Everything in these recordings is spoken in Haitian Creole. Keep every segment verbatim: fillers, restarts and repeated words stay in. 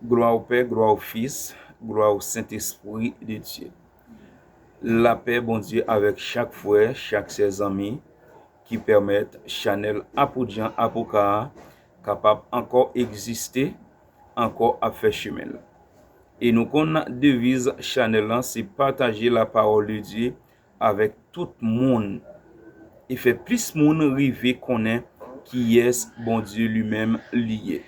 Glwa o Pè, glwa o Fis, glwa o Sentespri de Dye. Lapè Bondye avèk chak frè, chak sè, zanmi ki pèmèt chanèl Apodyan Apoka a kapab ankò egziste, ankò ap fè chimen l. E nou konn deviz chanèl lan se pataje lapawòl de Dye avèk tout moun e fè plis moun rive konnen kiyès Bondye li menm li ye.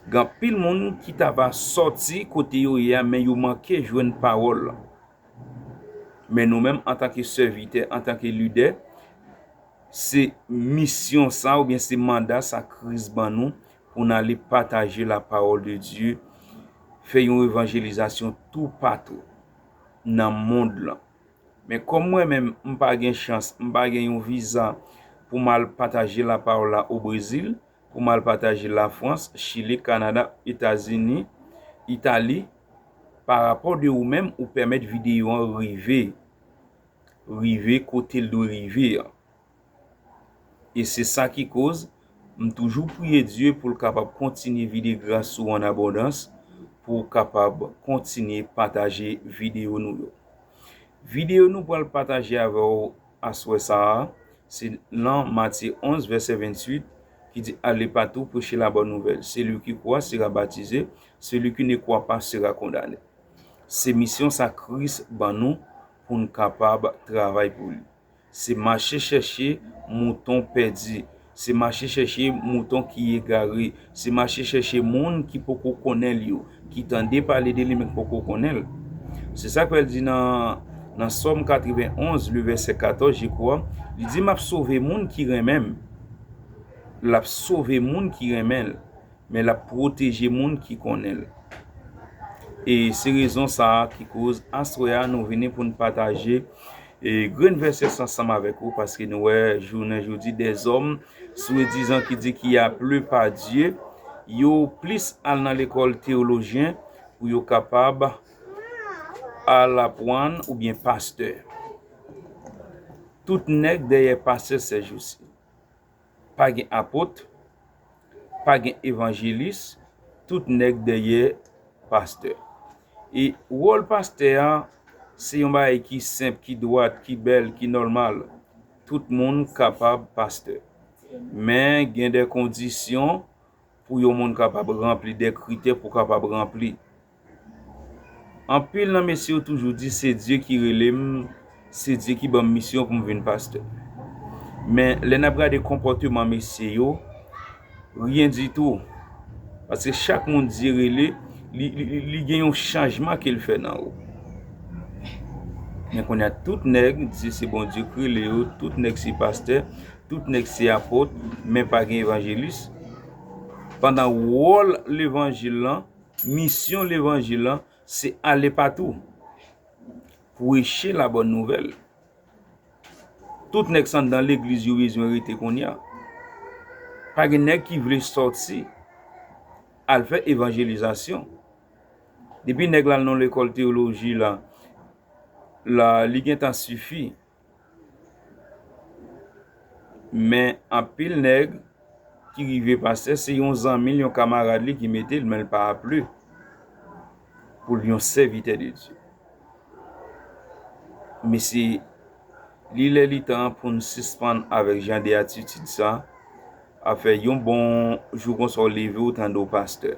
Gen anpil moun ki ta va sòti kote yo ye a, men yo manke jwenn pawòl lan. Men nou menm, antanke sèvitè, antanke lidè, se misyon sa oubyen se manda sa Kris ban nou pou n ale pataje lapawòl de Dye, fè yon evanjelizasyon toupatou nan mond lan. Men kòm mwen menm, m pa gen chans, m pa gen yon viza pou m al pataje lapawòl la o Brezil, pou m al pataje Lafrans, Chili, Kanada, Etazini, Itali, pa rapò de ou menm, ou pèmèt videyo an rive, rive kote l dwe rive an. E se sa ki koz m toujou priye Dye pou l kapab kontinye vide gras sou ou an abondans, pou w kapab kontinye pataje videyo nou yo. Videyo nou pral pataje avè w aswè sa a, se lan Matye onz, vèsè venntuit, ki di, "Allez partout, prêchez la bonne nouvelle. Celui qui croit sera baptisé, celui qui ne croit pas sera condamné." Se misyon sa Kris ban nou pou n kapab travay pou li. Se mache chèche mouton pèdi. Se mache chèche mouton ki egare. Se mache chèche moun ki poko konnen l yo, ki tande pale de li men ki poko konnen l. Se sa k fè l di nan, nan Sòm katrevenn onz, le vèsè katòz, je crois, li di, "M ap sove moun ki renmen m." L ap sove moun ki renmen l, men l ap pwoteje moun ki konnen l. E se rezon sa a ki koz aswè a nou vini pou n pataje e grenn vèsè sa ansanm avèk ou, paske nou wè jounen jodi dèzòm swadizan ki di ki aple pa Dye, yo plis al nan lekòl teyolojyen pou yo kapab al aprann oubyen pastè. Tout nèg dèyè pastè sèjousi. Pa gen apot, pa gen evanjelis, tout nèg dèyè pastè. E wòl pastè a, se yon bagay ki senp, ki dwat, ki bèl, ki nòmal. Tout moun kapab pastè. Men gen de kondisyon pou yon moun kapab ranpli, de kritè pou kapab ranpli. Anpil nan mesye yo toujou di, "Se Dye ki rele m, se Dye ki ban m misyon pou m vin pastè." Men lè n ap gade konpòteman mesye yo, ryen ditou. Paske chak moun Dye rele, li, li, li, li gen yon chanjman ke l fè nan ou. Men kounye a, tout nèg di se Bondye ki rele yo, tout nèg se pastè, tout nèg se apot, men pa gen evanjelis. Pandan wòl levanjil lan, misyon levanjil lan, se ale patou, preche la bòn nouvèl. Tout nèg s anndan legliz yo bezwen rete kounye a. Pa gen nèg ki vle sòti al fè evanjelizasyon. Depi nèg la al nan lekòl teyoloji la, la, li gentan sifi. Men anpil nèg ki rive pastè, se yon zanmi l, yon kamarad li ki mete l, men l pa aple pou l yon sèvitè de Dye. Men se li lè li tan pou n sispann avèk jan de atitid sa, afè yon bon jou konsa w leve w tande w pastè.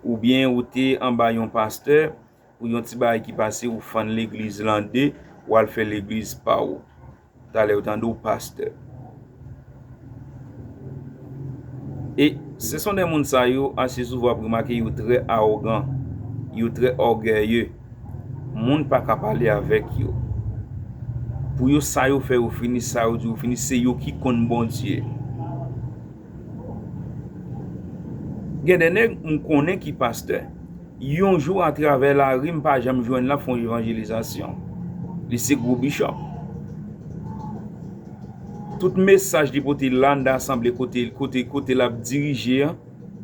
Oubyen ou te anba yon pastè, pou yon ti bagay ki pase, ou fann legliz lan de, w al fè legliz pa w. Talè yo tande w pastè. E se son de moun sa yo, ase souvan w ap remake yo trè awogan, yo trè ògèye. Moun pa ka pale avèk yo. Pou yo, sa yo fè yo fini, sa yo di yo fini, se yo ki konn Bondye. Gen de nèg m konnen ki pastè. Yon jou atravè lari m pa janm jwenn l ap fè yon evanjelizasyon. Li se gwo bichòp. Tout mesaj li pote la anndan asanble kote, kote, kote l ap dirije an,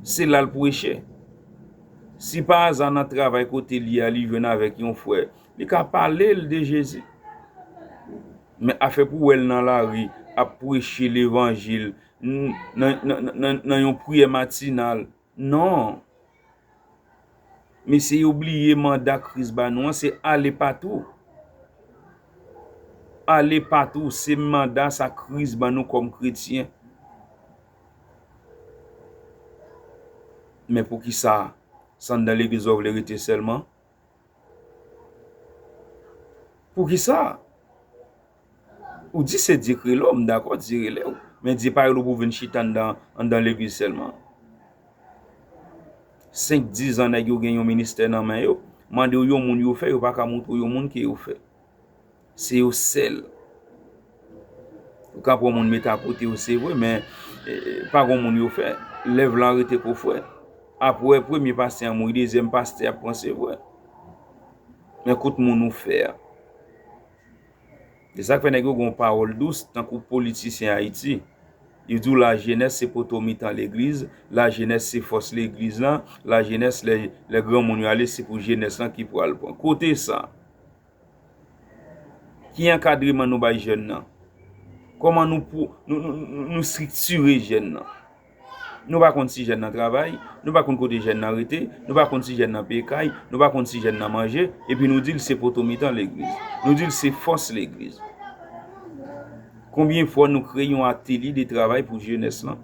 se la l preche. Si pa aza nan travay kote li a, li jwenn avèk yon frè, li ka pale l de Jezi. Men afè pou w wè l nan lari, ap preche levanjil, n-, nan, nan, nan, nan yon priyè matinal, Non. Mesye, yo bliye manda Kris ba nou an, se ale patou. Ale patou, se manda sa Kris ban nou kòm kretyen. Men poukisa, se anndan legliz w vle rete sèlman? Poukisa? Ou di se Dye k rele w, m dakò, Dye rele w. Men Dye pa rele w pou w vin chita anndan, anndan legliz sèlman. Senk, diz an nèg yo gen yon ministè nan men yo, mande w yon moun yo fè, yo pa ka montre w yon moun ke yo fè. Se yo sèl. Ou ka pran moun met akote yo, se vre, men, eh, pa gon moun yo fè. Lèv lan rete kou frè. Apre premye pastè an mouri, dezyèm pastè ap pran, se vre. Men kout moun ou fè a. Se sa k fè nèg yo gen yon pawòl dous, tankou politisyen Ayiti. Yo di w lajenès se poto mitan legliz, lajenès se fòs legliz lan, lajenès lè, lè granmoun yo ale, se pou jenès lan ki pral pran. Kote sa? Ki ankadreman nou bay jèn nan? Kòman nou pou, nou, nou, nou, nou estriktire jèn nan? Nou pa konn si jèn nan travay, nou pa konn kote jèn nan rete, nou pa konn si jèn nan peye kay, nou pa konn si jèn nan manje, epi nou di l se poto mitan legliz. Nou di l se fòs legliz. Konbyen fwa nou kreye yon atelye de travay pou jenès lan?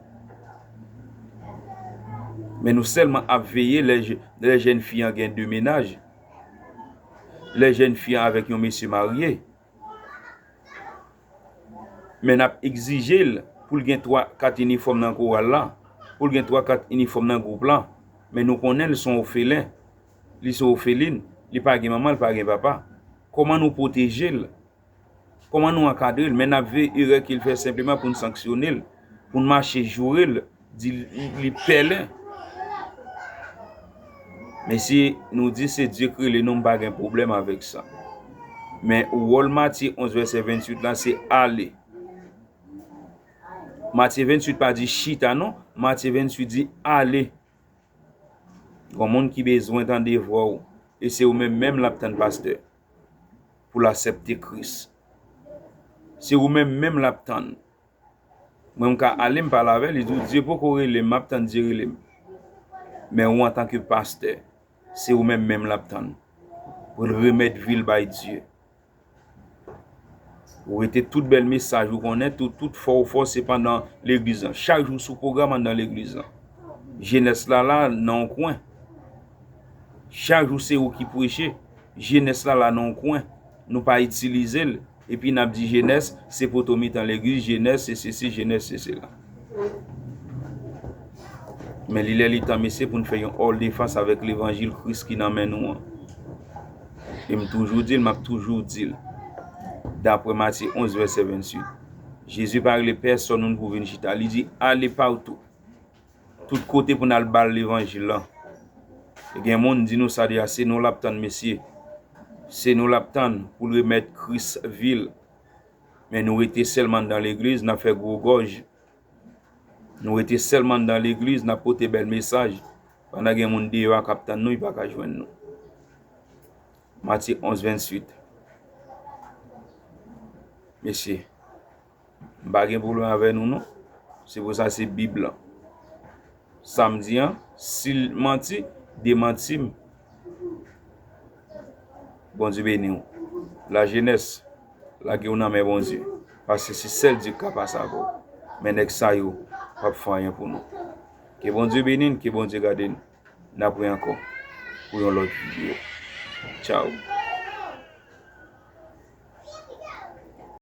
Men nou sèlman ap veye lè je-, lè jèn fi an gen de mennaj, lè jèn fi an avèk yon mesye marye. Men n ap egzije l pou l gen twa, kat inifòm nan koral la, pou l gen twa, kat inifòm nan gwoup la. Men nou konnen l se yon òfelen, li se yon òfelin, li pa gen manman, li pa gen papa. Kòman nou pwoteje l? Kòman nou ankadre l? Men n ap veye erè ke l fè senpleman pou n sanksyone l, pou n mache joure l, di li, li pèlen. Men si nou di se Dye k rele nou, m pa gen pwoblèm avèk sa. Men wòl Matye onz vèsè venntuit la, se ale. Matye venntuit pa di chita non, Matye venntuit di ale. Gon moun ki bezwen tande vwa w, e se ou menm menm l ap tann, pastè, pou l aksepte Kris. Se ou menm menm l ap tann. Mwen, m ka ale, m pale avè l, li di w, Dye poko rele m, m ap tann Dye rele m. Men ou, antanke pastè, se ou menm menm l ap tann pou l remèt vi l bay Dye. Ou rete tout bèl mesaj ou konnen, tout, tout fò ou fò, se pandan legliz lan. Chak jou sou pwogram anndan legliz lan. Jenès la la nan yon kwen. Chak jou se ou ki preche. Jenès la la nan yon kwen. Nou pa itilize l. Epi n ap di jenès, se poto mitan legliz, jenès, se sesi, jenès, se sela. Men li lè li tan, mesye, pou n fè yon òl defans avèk levanjil Kris ki nan men nou an. E m toujou di l, m ap toujou di l. Daprè Matye onz, vèsè venntuit. Jezi pa rele pèsonn moun pou vin chita. Li di, ale patou. Tout kote pou n al ba l levanjil lan. E gen moun di nou sa deja, se nou l ap tann, mesye. Se nou l ap tann pou l remèt Kris vi l. Men nou rete sèlman anndan legliz, n ap fè gwo gòj. Nou rete sèlman anndan legliz, n ap pote bèl mesaj. Pandan gen moun deyò a k ap tann nou, li pa ka jwenn nou. Matye onz, venntuit. Mesye, m pa gen pwoblèm avè nou, non. Se pou sa, se Bib lan. Sa m di an, si l manti, demanti m. Bondye beni w. Lajenès, lage w nan men Bondye. Paske se sèl Dye k ka pase avè w. Men nèg sa yo p ap fè anyen pou nou. Ke Bondye beni n, ke Bondye gade n. N ap wè ankò pou yon lòt videyo. Tchaw.